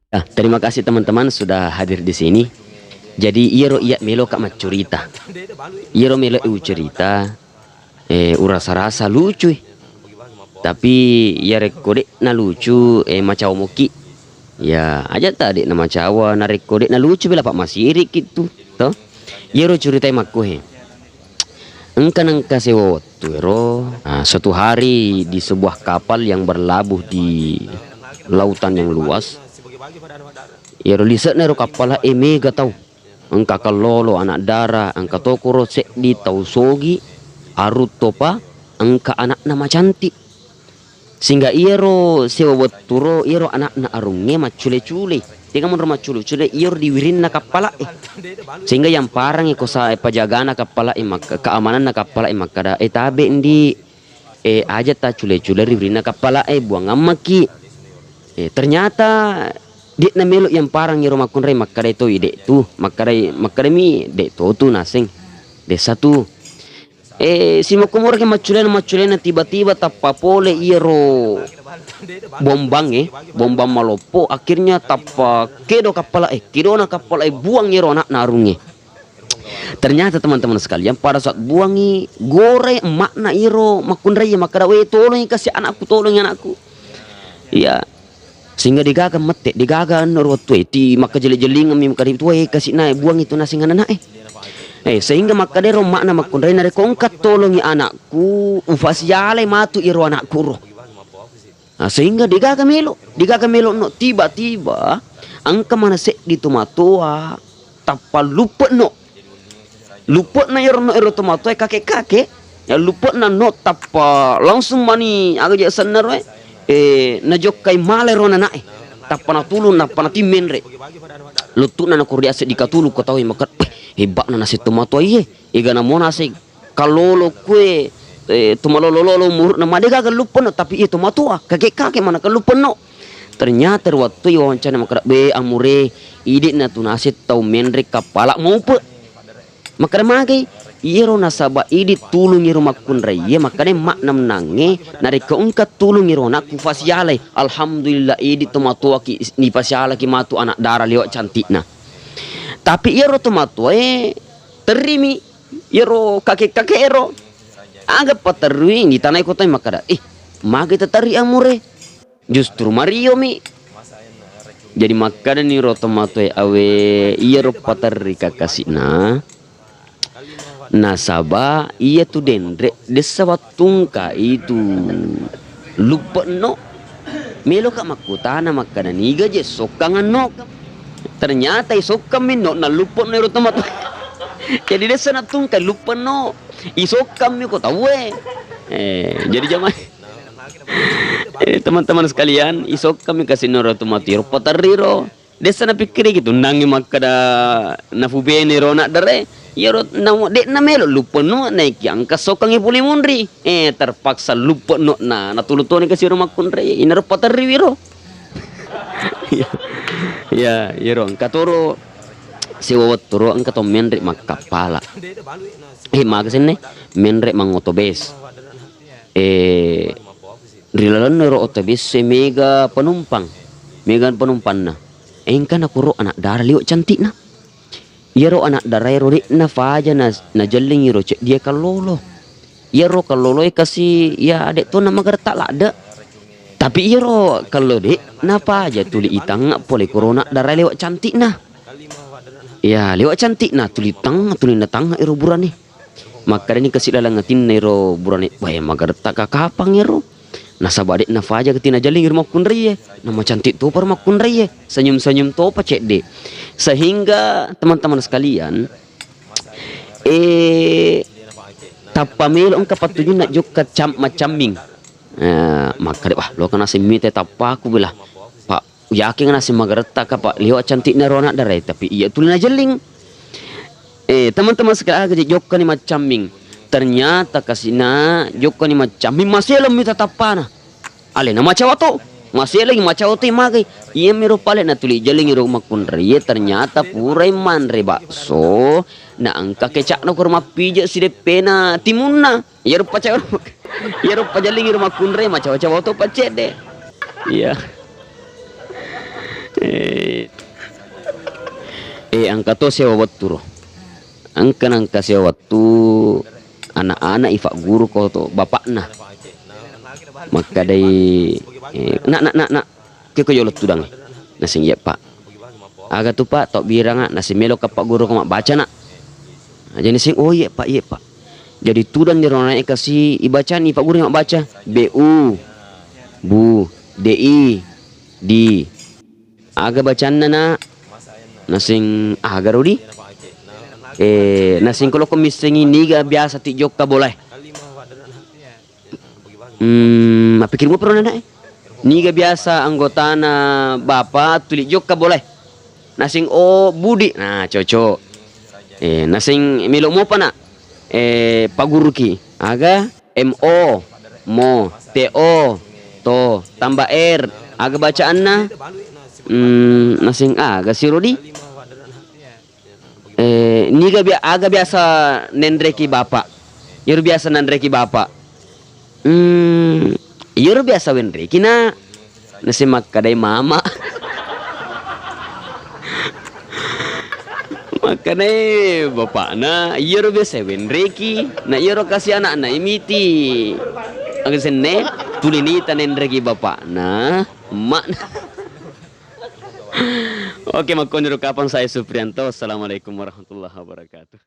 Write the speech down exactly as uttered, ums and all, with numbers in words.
Ah, terima kasih teman-teman sudah hadir di sini. Jadi, iyaro iya meloka maccurita. Iyaro melo ucerita, eh, urasa-rasa lucui. Tapi, iya rekko de'na lucu, eh, macawa moki. Ya, aja ta de'na macawa, narekko de'na lucu bela, Pak, masiriki tu, toh. Iyaro curitai makkuhe. Engka nengka sewa wettu ero, ah, suatu hari di sebuah kapal yang berlabuh di lautan yang luas. Iyaro lise'na ero kappala e mega tau. Engka kallolo, anak dara, engka tokoro seddi tau sogi, arung topa, engka anakna macantik. Sehingga iyaro sewa wetturo, iyaro anakna arungnge maccule-cule. Tega monro maccule-cule, iyaro di wirinna kappala'e. Sehingga yang parangi kosa pajagana kappala'e mak-, keamananna kappala'e makkada, "Eh, tabe, Ndi, eh, aja ta cule-cule ri wirinna kappala'e, buangammaki." Eh, ternyata de'na melo yang parang iyaro makkunrai makkadai toi, "De'tu." Makkadai, makkadami, "De'to tu naseng. Dessa tu." Eh, simokkomoroki macculena, macculena, tiba-tiba tappa pole iyaro bombangnge, bombang maloppo, akhirnya tappa kedo kappala e, kedona kappala e, buang iyaro anakna arungnge. Ternyata, teman-teman sekalian, pada saat buangi, gore emakna iyaro makkunraie makkada, "We, tolongi kasi anakku, tolongi anakku." Iya, Sehingga degaga mette, degaga anno ro wettue, ti makkajelle-jellingemmi makkada, "Tuae, kasi'na buangi tu naseng anana'e." Eh, sehingga makkadero emakna makkunrai, "Narekko engka tolongi anakku, ufasialai matu iyaro anakku ro." Nah, sehingga degaga melo, degaga melo no, tiba-tiba engka mana seddi tomatoa tappa luppe'no. Luppe'na iyaro no ero tomatoae kake-kake, ya, luppe'na no tappa langsung mani aga je asenna ro e, eh, najokkai male ro nana'e. Tappa natulung, nappa nati menre. Luttu'na nakuru diase dikatulung ko tau e makkada, "Weh, hebba'na naseng tomatoa iye. Egana mo naseng kallolo kue, eh, tomalolo-lolo umuru'na, madegaga luppe'no, tapi iye tomatoa, kake-kake mana kaluppe'no." Ternyata ri wettu wawancara makkada, "Be, amure, idi'na tu naseng tau menre kappala maupe." Makkada magai, iyaro nasaba idi tulung iyaro makkunraie, makkada makna mennangnge, narekko engka tulung iyaro anakku fasialai, alhamdulillah, idi tomatoaki nipasialaki matu anak dara lewat cantikna. Tapi iyaro tomatoae terrimi iyaro kake-kake ero. Aga paterrui, nitanai kotoi makkada, "Ih, magai taterri amure?" Justru mariomi. Jadi makkedani ro tomatoe, "Awe, iyaro paterri kakasi'na, nasaba iyatu denre dessa wattungka itu luppe'no." Meloka makkutana makkeda, "Niga je sokkang anno?" Ternyata isokkammi no, nalluppe'no ero tomatoe. Jadi dessa nattungkai, luppe'no. Isokkammi ko tauwe. Eh, jadi jamaah Eh, teman-teman sekalian, isokkammi kasi noro tomatoe ro paterri ro. Dessa napikkiri gitu, nangi makkeda nafubene ro naddare. Iyaro namo de'na melo luppe'no naiki angka sokkangi pole munri. Eh, terpaksa luppe'no na, natulu toni kasi ro makkunrai. Inaro paterri wiro. Ya, iyaro engka toro sewa wettu ro engka to menre makkappala. Eh, maga senne? Menre mangotobes. Eh, ri lalenna ro otobes e mega penumpang, mega penumpanna. Engka nakuro anak dara liwe' cantikna. Iyaro anak dara ero de'na faja na, najelling iro ceddie kallolo. Iyaro kallolo e kasi ya de' to na magaretta ladde. Tapi iyaro kallo de'na faja tuli itangnga pole koro anak dara liwe' cantikna. Ya, liwe' cantikna tuli tangnga, tuli natangnga iro burane. Makkedani kasi laleng atinna iro burane, "Wae, magaretta kakapang ero. Nasaba de'na faja kati najalling iro makkunraie. Namacantik topa ro makkunraie. Senyum-senyum topa cedde." Sehingga teman-teman sekalian, eh, tappa melo engka pattujunna jokka cam-, maccamming. Eh, makkeda, "Wah, loka naseng mita tappaku bela. Pak, yakin naseng magaretta ka, Pak. Liwe' cantikna ro anak dara, tapi iya tuli najelling." Eh, teman-teman sekalian, aga je jokkani maccamming. Ternyata kasina jokkani maccamming, maseleng mita tappana. Alena macawa to. Masé lagi macau toi magai. Iya miro pale natuli jalingi ro makkunrai, ternyata purai manre bakso, na engka kecakna koro mappijek sideppena timunna. Iyaro pacawa, iyaro pajalingi ro makkunrai, macawa-cawa to paccedde. Iya. Eh. Eh, engka to sewa wettu ro. Engka nangka sewa wettu anak-anak ifagguru ko to bapakna. Makkadai, eh, "Nak, nak, nak, nak. Keko jolo tudang." Naseng, "Iya, Pak." "Aga tu, Pak?" "Tau biranga." Naseng, "Melo ka pagguru ko mabbaca, Nak." Nah, jadi naseng, "Oh, iya, Pak, iya, Pak." Jadi tudang ni ro naik kasi ibacani pagguru mabbaca. B U. Bu. D I. Di. "Aga bacanna, Nak?" Naseng, "Aga ro di?" Eh, naseng, "Ko lokko missengi niga biasa ti jokka bolae?" Hmm, mappikir mua pero nanae. "Niga biasa anggotana bapa tuli jokka bolae?" Naseng, "Oh, Budi." Nah, cocok. Eh, naseng, "Melo mopa, Nak, eh, paguruki?" "Aga?" "M O, mo, T O, to, tambah R. Aga bacaanna?" Hmm, naseng, "Aga siro di?" Eh, "Niga bia-, aga biasa nenreki bapa?" "Iyaro biasa nanreki bapa." Hmm, "Iyaro biasa wenreki, Nak?" Naseng makkadai mama. Makkadai bapakna, "Iyaro biasa wenreki, na iyaro kasi anakna imiti." Aga senne, tuli nita nenreki bapakna, emakna. Oke, makkoniro kapang saya Suprianto. Assalamualaikum warahmatullahi wabarakatuh.